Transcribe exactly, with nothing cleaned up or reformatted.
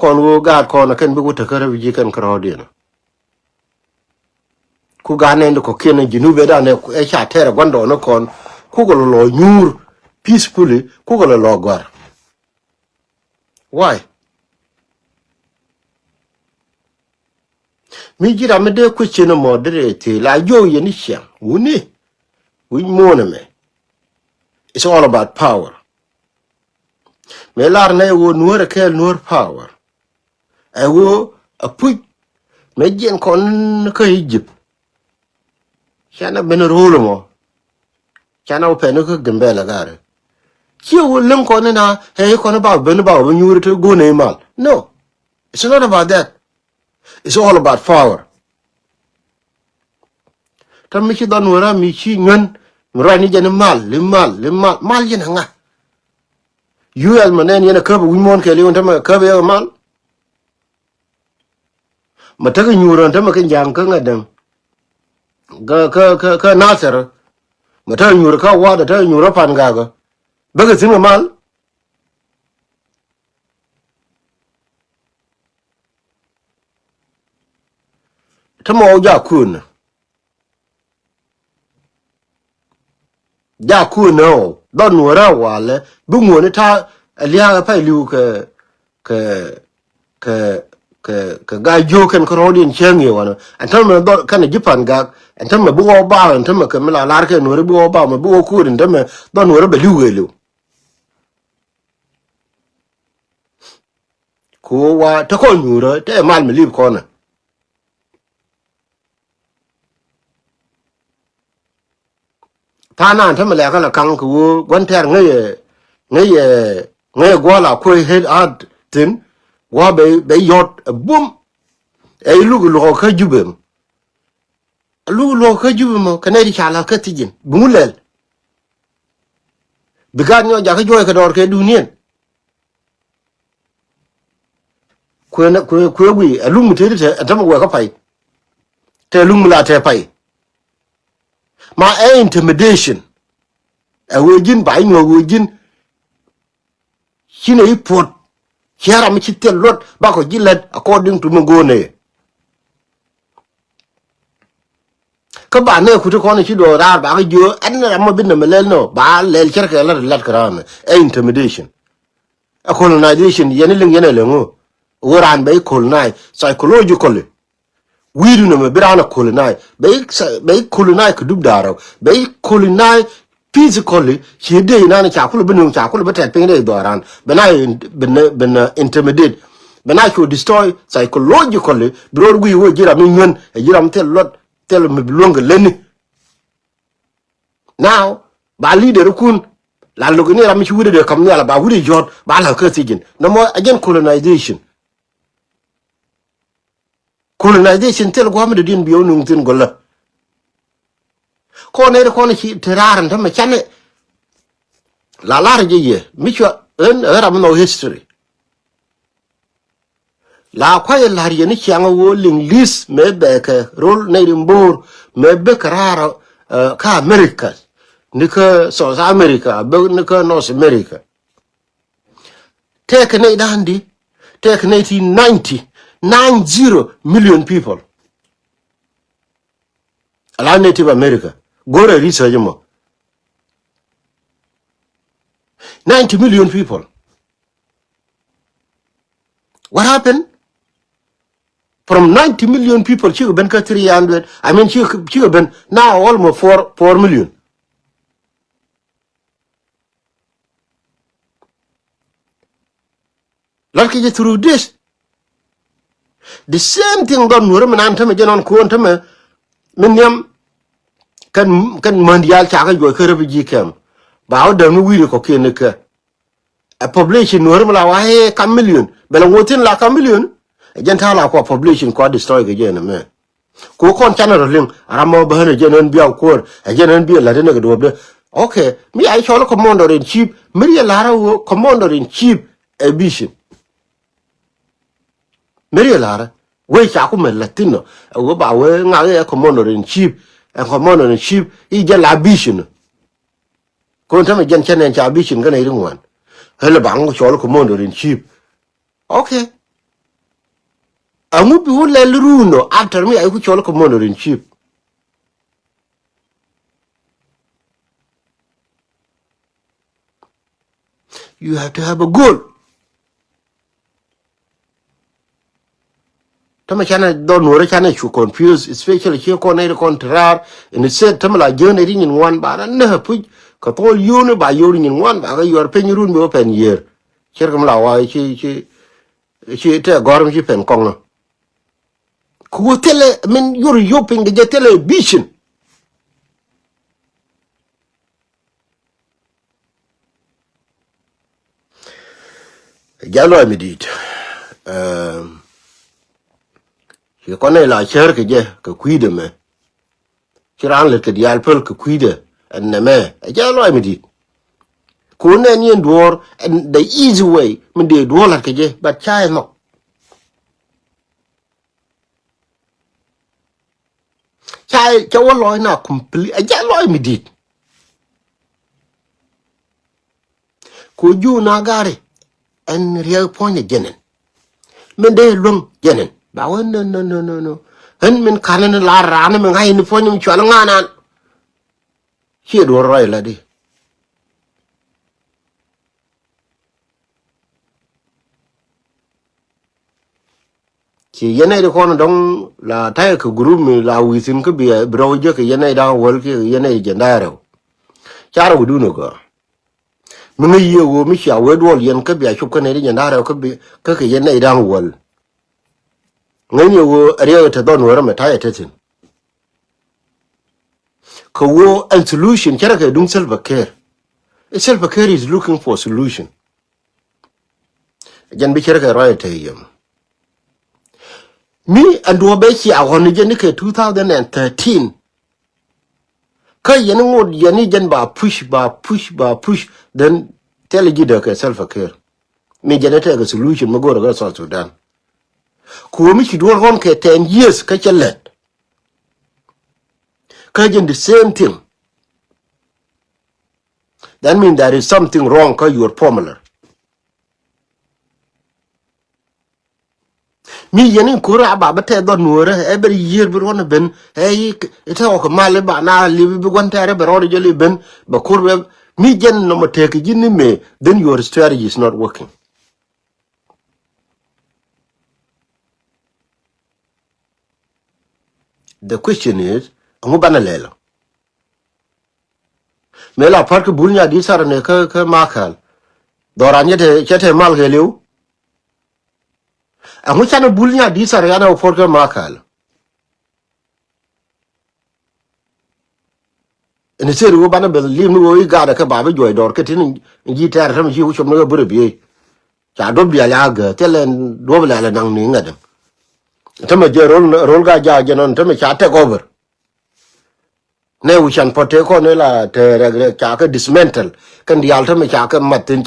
kɔn ɣöö gaat kɔn ɛ kɛn bi wä tekä refugee kɛn kärɔɔdiɛn. Ku gaat nɛn di kɔ̱kiɛn ɛ Junub ɛ dan ɛ ca tɛrɛ gua̱ndɔɔŋnikɔn kukɛ lɔ lɔ nyuur peacefully kukɛ lɔ lɔ gɔ̱a̱r. Why? Mi ji̱ ram mi dee question ɛmɔ dee rɛy thil a jiök yɛn i̱ ciaŋ wuni wi̱c muɔ̱ɔ̱n ɛmɛ. It's all about power. Mëë lar nɛ ɣöö Nuäär ɛ kɛɛl Nuäär power. Ɛ ɣöö a puc mëë jiɛn kɔn kä Egypt. Canɛ ben ro̱o̱l ɛmɔ. Canɛ wä pɛn kä Gambɛla garɛ. Ciɛ wä liŋ kɔn ina ɛ kɔn ba ben ba wä nyuuri te go̱o̱n ɛ mal. No. It's not about that. It's all about power. Tam mi ci dhɔn wä ram mi ci nyuän mi ruac ni jɛn mal li mal li mal mal jɛn ɛ ŋa. U S ma nɛn yɛn a käp a wi̱c muɔ̱ɔ̱n kɛɛliw ɛn tämɛ käp a yɛ mal. Ma täk nyuur ɛn tämɛ kä Ja̱a̱ŋ kä Ŋa̱däŋ. Kä kä kä kä Nathɛr. Ma täk nyuur kä Wa̱a̱t, täk nyuur kä Pangak. Bäkɛ thi̱n kɛ mal. Tämɛ wä jakuun. Jakuun ɛ ɣɔw dhɔn Nuäärä walɛ bi ŋuɔni ta̱a̱ ɛ lia̱a̱ ɛ pay li̱w kɛ kɛ kɛ kɛ kɛ ga̱a̱c jiök kɛn kärɔɔdiɛn cäŋ i̱ wanɛ ɛn tämɛ dhɔn kɛn ɛ ji̱ Pangak ɛn tämɛ bi ɣɔw bak ɛn tämɛ kɛ mi la lar kɛ Nuäärä bi ɣɔw bak mɛ bi ɣɔw kuut ɛn tämɛ dhɔn Nuäärä bɛ li̱w kɛ li̱w. Ku wa te kɔn nyuurä te mal mi lip kɔnɛ. Tha̱a̱ŋ naan tämɛ lɛ̈kä lɛ kaŋ kɛ ɣöö gua̱n tɛ̈r ŋäcɛ ŋäcɛ ŋäcɛ gua̱a̱l a kuec ɣet a̱a̱t thi̱n. Gua̱a̱ bɛ bɛ yɔ̱t ɛ bum. Ɛ iluk iluɔk kä Jubɛ mɔ. Iluk iluɔk kä Jubɛ mɔ kɛ nɛy ti ca la̱th kä thi̱ji̱n bi ŋu lɛl. Bi gaat nyɔk jakä juɔc kɛ dɔɔr kɛ duuniɛn. Kuëë kuëë kuëë wi̱i̱ ɛ luŋ mi tëëdi te ɛ tämɛ wɛɛkä pay. Tɛ luŋ mi la tɛ pay. Ma ɛ intimidation. Ɛ ɣöö ji̱n ba inyuɔ̱k ɣöö ji̱n. Ci nɛ i̱ puɔ̱t. Ciɛ ram mi ci thil luɔt bakɔ ji̱ lät according to mi go̱o̱r nɛ. Kä ba nɛ kuti kɔn ci duɔ̱ɔ̱r raar ba kä jiö ɛn ram ma bi nɛmɛ lɛl nɔ ba lɛl cärkɛ lat lat kɛ ram ɛ intimidation. A colonization yɛn liŋ yɛn a lɛ ŋo. Wä raan bɛ colonize psychologically. Wi̱i̱du nɛmɛ bi raan a colonize bɛ colonize kɛ dup da̱a̱r rɛw bɛ colonize. Physically ci dee inan ca kulɛ bi nuŋ ca kulɛ bi tɛt piny dee dhɔran bɛ na bɛ na intimidate. Bɛ na cu destroy psychologically bi rɔɔd wi̱i̱ wee ji̱ ram mi nyuän ɛ ji̱ ram thil luɔt thil mi bi luäŋ kɛ leni. Now ba leader kun la lo̱k ni ram mi ci wi̱dɛ dee kam nhial ba wi̱dɛ jɔ̱ɔ̱t ba la kä thi̱ji̱n nɔmɔ a jɛn colonization. Colonization thil gua̱a̱m dee diɛn bi ɣä nuŋ thi̱n go̱lä. Kɔn ëë kɔn ci te raar ɛn tämɛ canɛ. La lar jɛ yɛ mi cua ɣän ɣän ram mi nhɔk history. La kua̱c ɛ la̱r yɛ ni ciaŋ ɣöö liŋ li̱th mëë bɛɛkɛ rol nɛy ri mbo̱o̱r mëë bekɛ raar kä America. Ni kä South America bek ni kä North America. Tɛkɛ nɛy da̱a̱n di tɛkɛ nɛy ti ninety nine zero million people. Ala Native America go̱rɛ research mɔ. Ninety million people. What happened? From ninety million people cikɛ ben kä three hundred, I mean cikɛ cikɛ ben now almost four four million. Lat kɛ jɛ through this. The same thing dhɔn nuɔrä mi nan tämɛ jɛ nɔn kuɔn tämɛ mi nhiam. Kɛn kɛn män diaal cakɛ juɔc kä refugee camp. Ba wä däm ni wi̱i̱ kɔ̱kiɛn ni kɛ. A population nuɔrä mi la wa hee kam million bɛ la ŋuɔth thin la kam million. Ɛ jɛn ta̱a̱ la kua population kua destroy kɛ jɛ ni mɛ. Ku kɔn canɛ rɔ liŋ a ram mɔ bä ɣän ɛ jɛn ɣän bia kuäär ɛ jɛn ɣän bia la̱t inɛ kɛ duɔ̱ɔ̱pdä. Okay mi a cɔl commander in chief mi riɛ la̱rä wä commander in chief ɛ vision. Mi riɛ la̱rä wee ca ku mɛ la̱t thin nɔ ɛ wä ba wee ŋak ɛ commander in chief ɛ commander in chief i̱ jɛn la vision. Kɔn tämɛ jɛn cɛ nɛn ca vision kɛnɛ iri ŋuan. Ɣän lɛ ba ŋu cɔl commander in chief. Okay. Ɛŋu bi wä lɛl run ɔ after mi a yi ku cɔl commander in chief. You have to have a goal. Tämɛ canɛ dhɔn nuɔrɛ canɛ cu confuse, especially ci kɔn nɛy ti kɔn ti raar. Instead tämɛ la jiön nɛy ti nyin ŋuan ba rɛ nä puc kɛ thol yio̱o̱ni ba yio̱o̱ni nyin ŋuan ba kɛ yuɔr piny run bi wä pɛn yiër. Cir kɛ mi la wa ci ci ci tɛ gɔr mi ci pɛn kɔŋä. Ku wä thilɛ min yuɔr yio̱o̱ piny kɛ jɛ thilɛ vision. Jal lɔc mi di̱i̱t. Ci kɔn nɛy la cär kɛ jɛ kɛ kui̱dɛ mɛ. Ci raan lät kɛ diaal päl kɛ kui̱dɛ ɛn nɛmɛ. Ɛ jal lɔc mi di̱i̱t. Ku nɛn yɛn duɔ̱ɔ̱r ɛn the easy way min dee duɔ̱ɔ̱r la̱t kɛ jɛ, but ca ɛ nhɔk. Ca ca wä lɔc na complete a jɛ lɔc mi di̱i̱t. Ku juu na gari ɛn riɛk puɔ̱ny ɛ jɛnɛn. Min dee luäŋ jɛnɛn ba wä no no no no no. Ɣän min kanɛ ni lar raan mi ŋa̱c ni puɔ̱ny mi cual ŋa̱a̱nan. Ciɛ duɔ̱ɔ̱r rɔy la di. Ci yɛn nɛy ti kɔn dɔ̱ŋ la ta̱yɛ kɛ group mi la wi̱i̱ thi̱n kä bi bi rɛw jek kɛ yɛn nɛy da̱ŋ wäl kiɛ yɛn nɛy jiɛn da̱ŋ rɛw. Ca rɛw dun ɛ gɔaa. Mi ŋäc yiëë ɣöö mi cia wee duɔl yɛn kä bia cop kä nɛy ti jiɛn da̱ŋ rɛw kä bi kä kɛ yɛn nɛy da̱ŋ wäl. Ŋäcni ɣöö riɛk te dhɔn wee rɛm ɛ ta̱yɛ te thi̱n. Kɛ ɣöö ɛn solution cärɛ kɛ duŋ Salva Kiir. Salva Kiir is looking for solution. Jɛn bi cärɛ kɛ ruac ɛ te yem. Mi ɛn duɔ̱ɔ̱p bɛ cia ɣɔ̱n ni jɛn ni kɛ two thousand and thirteen. Kä yɛn ŋot yɛn ni jɛn ba push ba push ba push then thilɛ ji̱ dee kɛ Salva Kiir. Mi jɛn ni tekɛ solution mi go̱o̱rɛ kɛ South Sudan. Ku mi ci duɔ̱ɔ̱r ɣɔ̱n kɛ ten years kä cɛ lɛt. Kä jɛn the same thing. That means there is something wrong kä your formula. Mi yɛn in ko̱r a ba bä tɛth dhɔt nuɔ̱ɔ̱rä ɛ bɛ yiër bi ruɔ̱n ɛ ben ɛ yi tɛ ɣɔk mal i̱ ba na li bi gua̱n tɛɛrɛ bɛ rɔɔd jɛ li ben bɛ ko̱r bɛ mi jɛn nɔmɔ tëk ji̱n ni mëë then your strategy is not working. The question is ɛŋu banɛ lɛl ɔ? Mëë la pa̱r kä bul nya di thar ni kä kä makäl. Dhɔran cɛ te cɛ te mal kɛ liw. Ɛŋu canɛ bul nya di thar yanɛ wä puɔr kä makäl. Ni theri wä banɛ bɛ lim ni wä i̱ gaadɛ kä ba bi juɔc dɔr kä tin ji̱ tɛɛr tämɛ ci wä com ni kä burɛ biey. Ca duɔp diaal ya gɛ thilɛ duɔp lɛl ɛ naŋ ni ŋɛt. Tämɛ jɛ rol rol ga ja jɛ nɔn tämɛ ca take over. Nɛ wi̱can pɔt tëë kɔn ila te rɛk rɛk ca kɛ dismantle kɛn diaal tämɛ ca kɛ mat thi̱n.